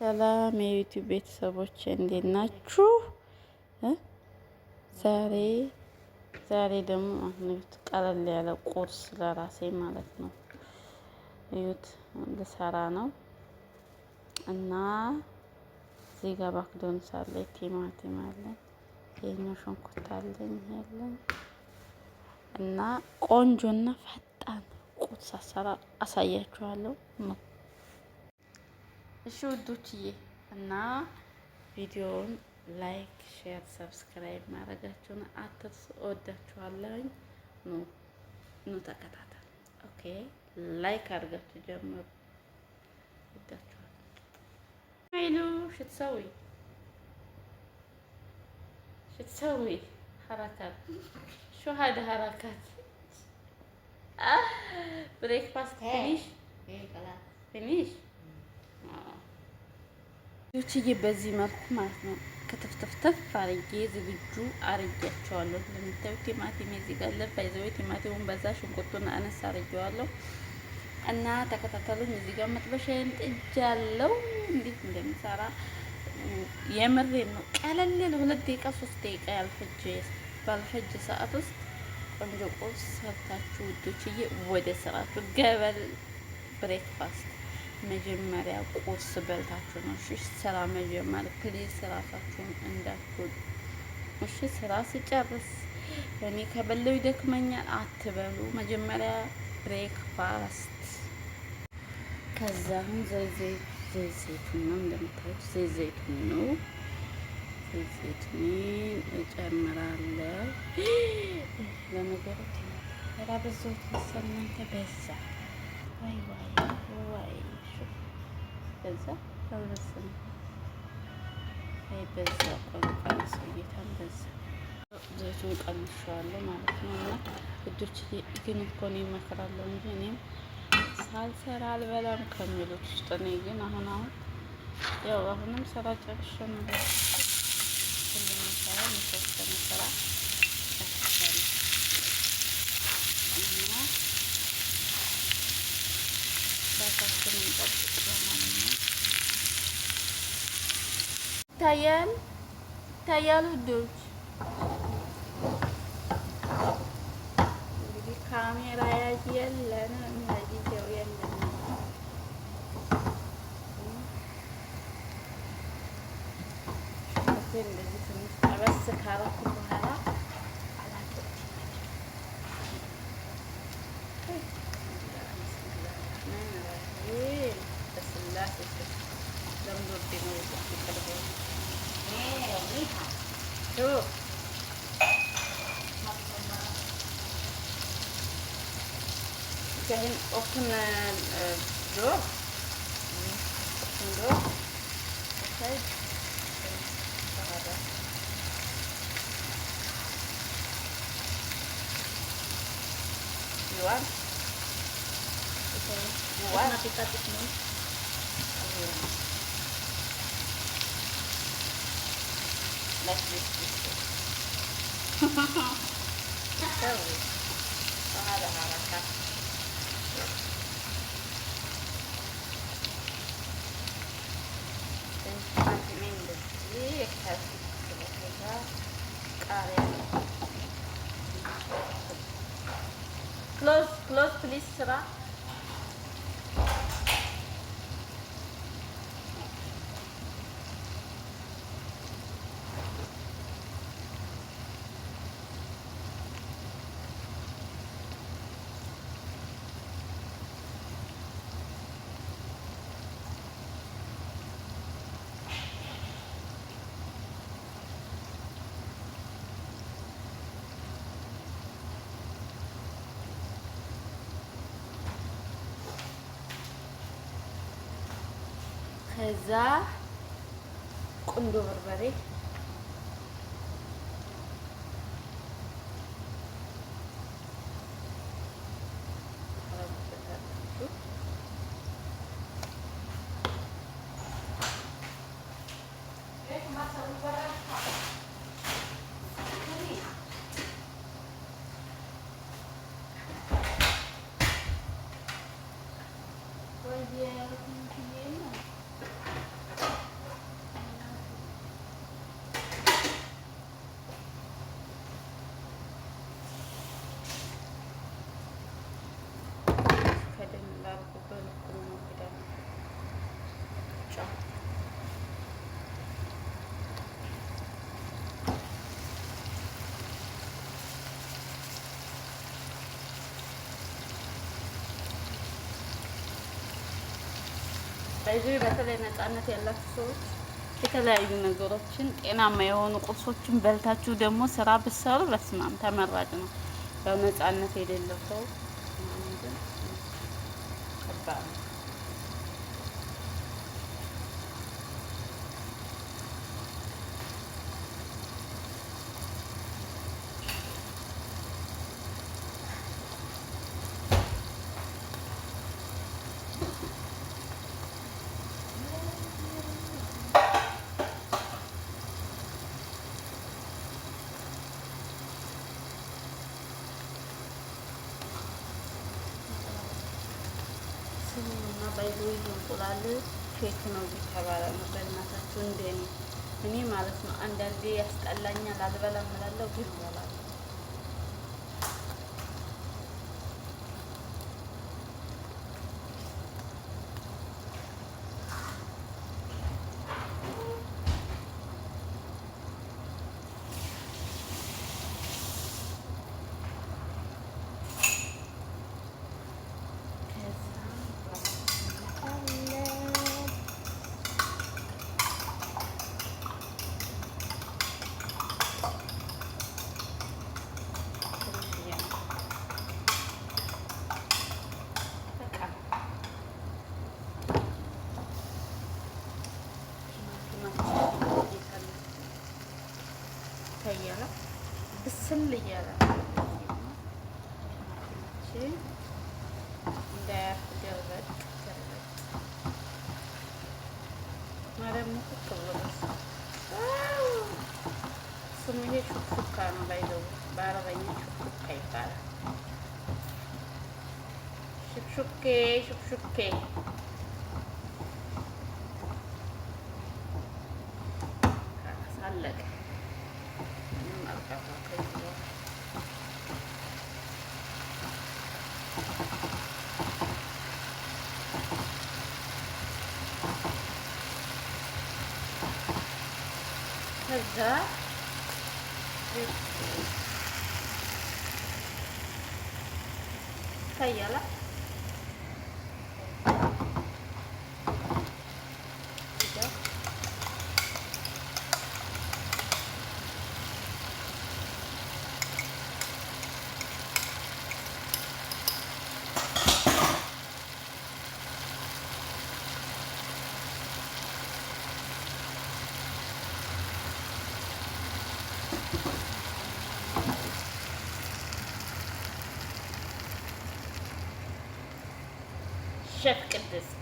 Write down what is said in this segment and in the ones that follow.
ሰላም የዩቲዩብ ቤተሰቦች እንዴት ናችሁ? ዛሬ ዛሬ ደግሞ እዩት፣ ቀለል ያለ ቁርስ ለራሴ ማለት ነው። እዩት ልሰራ ነው እና እዚህ ጋር بقدونس አለ፣ ቲማቲም አለ፣ ይሄኛው ሽንኩርት አለኝ ያለኝ እና ቆንጆና ፈጣን ቁርስ አሰራር አሳያችኋለሁ ነው። እሺ ውዶችዬ እና ቪዲዮውን like፣ share፣ subscribe ማድረጋችሁን አትርሱ። እወዳችኋለሁኝ። ኑ ኑ ተከታተሉ። Okay like አድርጋችሁ ጀምሩ። እወዳችኋለሁ። አይሉ شتسوي شتسوي حركات شو هذا حركات breakfast finish finish ልጆችዬ በዚህ መልኩ ማለት ነው ከተፍተፍተፍ አርጌ ዝግጁ አርጌያቸዋለሁ። እንደምታዩት ቲማቲም እዚህ ጋር አለ። By the way ቲማቲሙን በዛ ሽንኩርቱን አነስ አርጌዋለሁ እና ተከታተሉኝ። እዚህ ጋር መጥበሻዬን ጥጃለሁ። እንዴት እንደሚሰራ የምሬን ነው። ቀለል ያለ 2 ደቂቃ 3 ደቂቃ ያልፈጀ ባልፈጀ ሰዓት ውስጥ ቆንጆ ቁርስ ሰርታችሁ ውዶችዬ ወደ ስራችሁ ገበል። Breakfast መጀመሪያ ቁርስ በልታችሁ ነው እሺ ስራ መጀመር። Please ራሳችሁን እንዳትጎዱ እሺ። ስራ ስጨርስ እኔ ከበላው ይደክመኛል አትበሉ። መጀመሪያ breakfast። ከዛ አሁን ዘይት ዘይቱን ነው እንደምታዩት፣ ዘይት ዘይቱን ነው። ዘይት ዘይቱን እጨምራለሁ። ለነገሩ ራ በዛሁት መሰል እናንተ፣ በዛ። ዋይ ዋይ ዋይ፣ በዛ አልበሰለም። አይ በዛ፣ ቆይ ቀንሰው፣ ጌታን በዛ። ዘይቱን ቀንሼዋለሁ ማለት ነው። እና ውዶች ግን እኮ እኔ እመክራለሁ እንጂ እኔም ሳልሰራ አልበላም ከሚሉት ውስጥ እኔ ግን አሁን አሁን ያው አሁንም ስራ ጨርሼ ነው፣ ሁሉንም ስራ የተወሰነ ስራ ጨርሻለሁ እና ራሳችንን እንጠብቅ። ለማንኛውም ይታያል ይታያል ውዶች። እንግዲህ ካሜራ ያዥ የለንም፣ ለጊዜው የለንም። ሽንኩርቴን እንደዚህ ትንሽ ጠበስ ካረኩ በኋላ አላቅም በስላሴ ለምዶብኝ ነው። شوف كاين open door, open door, okay. هذا you want? Okay. You want? Nakita mo. Yeah. Like this, this way. سوي وهذا حركة. ቲማቲሜን እንደዚህ ከዛ ቃሪያ። Close, close please ስራ። ከዛ ቁንዶ በርበሬ ታረጉበታላችሁ። ጨው በዚህ በተለይ ነፃነት ያላችሁ ሰዎች የተለያዩ ነገሮችን ጤናማ የሆኑ ቁርሶችን በልታችሁ ደግሞ ስራ ብትሰሩ በስማም ተመራጭ ነው። ያው ነፃነት የሌለው ሰው ግን ከባድ ነው። ስሙና ባይዘው እንቁላል fake ነው እየተባለ ነው። በእናታችሁ እንደኔ እኔ ማለት ነው አንዳንዴ ያስጠላኛል፣ አልበላም እላለሁ፣ ግን እበላለሁ። ይታያል። ብስል እያለ ቲማቲማችን እንዳያርፍ ገልበጥ ገልበጥ ማርያም ሙክክ ብሎ ስሙ ይሄ ሹክሹካ ነው። ባይዘው በአረበኛ ሹክሹካ ይባላል። ሹክሹኬ ሹክሹኬ አለቀ። ከዛ ይታያል። ሸፍ ቅድስት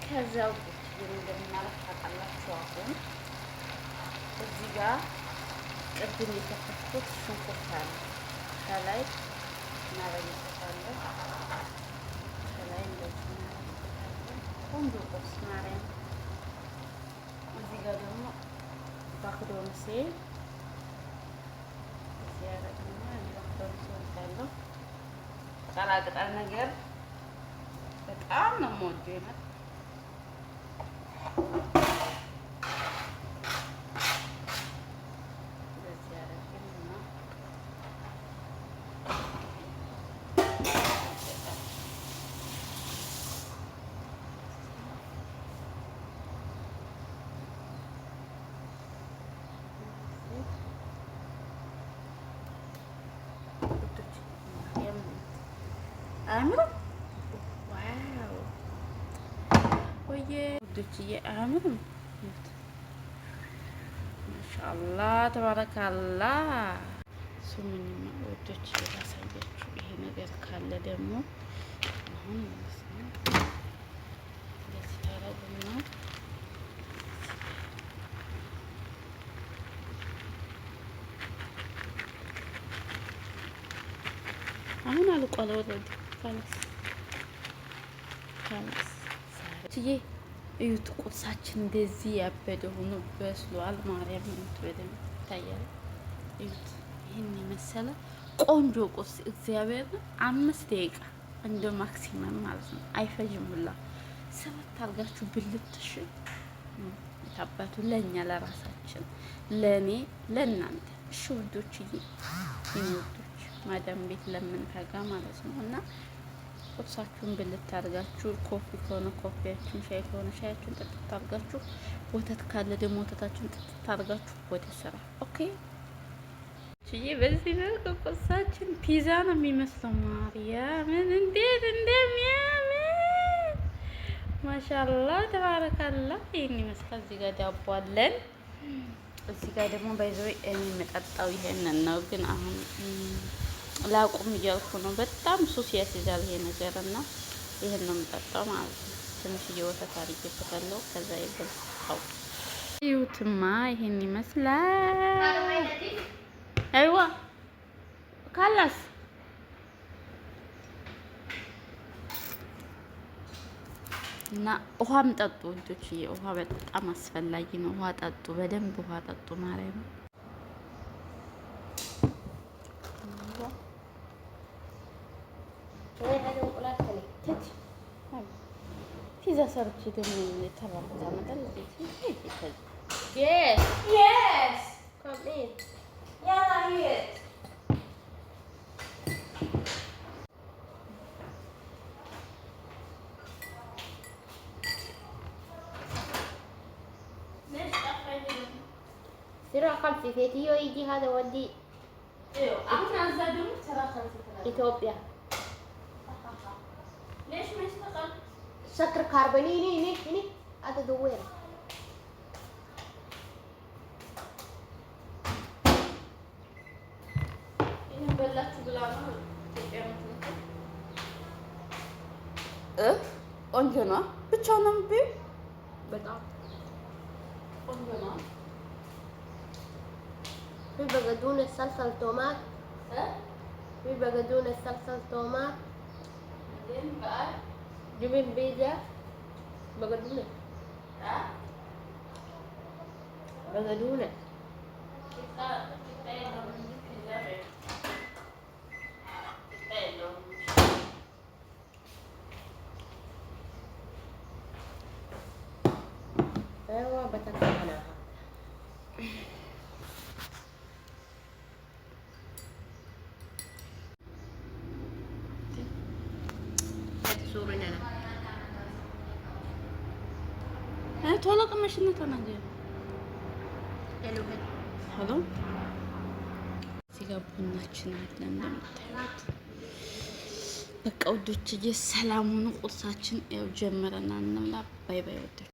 ከዛው ቁጭ እንደምናረግ ታውቃላችሁ። አሁን እዚህ ጋር ቅድም የከተፍኩት ሽንኩርት አለ ከላይ እናረግበታለን። ከላይ እንደዚህ እናረግበታለን። ቆንጆ ቁርስ ማርያም። እዚህ ጋር ደግሞ ባክዶንሴ እዚህ ያረግና ባክዶንሴ ወዳለሁ ቅጠላ ቅጠል ነገር በጣም ነው የምወደው። የምር እንደዚህ አደረግን እና አያምርም? Wow ወየ ውዶችዬ አያምርም? ማሻአላህ ተባረካላህ። ስሙኝማ ውዶችዬ ላሳያችሁ። ይሄ ነገር ካለ ደግሞ አሁን ማለት ነው እንደዚህ ታረጉና አሁን አልቋል already خلاص خلاص ትዬ እዩት፣ ቁርሳችን እንደዚህ ያበደ ሆኖ በስሏል። ማርያም እዩት፣ በደንብ ይታያል። እዩት፣ ይህን የመሰለ ቆንጆ ቁርስ እግዚአብሔር 5 ደቂቃ እንደ maximum ማለት ነው አይፈጅም ሁላ። ሰባት አድርጋችሁ ብልትሽ የታባቱ ለእኛ ለራሳችን ለእኔ ለእናንተ እሺ ውዶችዬ፣ የኔ ውዶች ማዳም ቤት ለምንተጋ ማለት ነው እና ቁርሳችሁን ብልት አድርጋችሁ coffee ከሆነ coffee ያችሁን፣ ሻይ ከሆነ ሻያችሁን ጥጥት አድርጋችሁ፣ ወተት ካለ ደግሞ ወተታችሁን ጥጥት አድርጋችሁ ወደ ስራ። Okay ችዬ በዚህ መልኩ ቁርሳችን ፒዛ ነው የሚመስለው። ማርያምን እንዴት እንደሚያምር ማሻላ ተባረካላ። ይህን ይመስላል። እዚህ ጋር ዳቦ አለን። እዚህ ጋር ደግሞ by the way እኔ የምጠጣው ይሄንን ነው፣ ግን አሁን ላቁም እያልኩ ነው። በጣም ሱስ ያስይዛል ይሄ ነገር እና ይሄን ነው የምጠጣው ማለት ነው። ትንሽዬ ወተት አድርጌበታለሁ። ከዛ የበልጣው ይሁትማ ይሄን ይመስላል። አይዋ ካላስ እና ውሃም ጠጡ ውዶች፣ ውሃ በጣም አስፈላጊ ነው። ውሃ ጠጡ፣ በደንብ ውሃ ጠጡ። ማርያም ፒዛ ሰርቼ ደግሞ የተባልኩት አመጣል። Yes. Yes. Come in. يلا هيت ليش تأخرين؟ سرعة خمسة فيتيو يجي هذا ودي ايوه احنا زادوا ترى 5 إثيوبيا. ليش ما يشتغل؟ سكر كربوني هني هني هني هذا دوير. ይህን በላችሁ ብላ ነው ኢትዮጵያ የምትልከው። ቆንጆ ነው። ብቻውን ነው የምትበይው? በጣም ቆንጆ ነው። في بقدونس صلصة وتومات. في بقدونس صلصة وتومات. بعدين بقى جبن بيتزا بقدونس. بقدونس. ቂጣ ቂጣ የለውም እንጂ ፒዛ በይው። ቂጣ የለውም እንጂ ايوه بتاكلها. تصورين انا ቶሎ ቅመሽና ተናገሪ። حلو حلو. Hello እዚህ ጋር ቡናችን አለ እንደምታዩት። በቃ ውዶችዬ ሰላም ሁኑ። ቁርሳችን ያው ጀምረናል እንብላ። Bye bye ውዶች።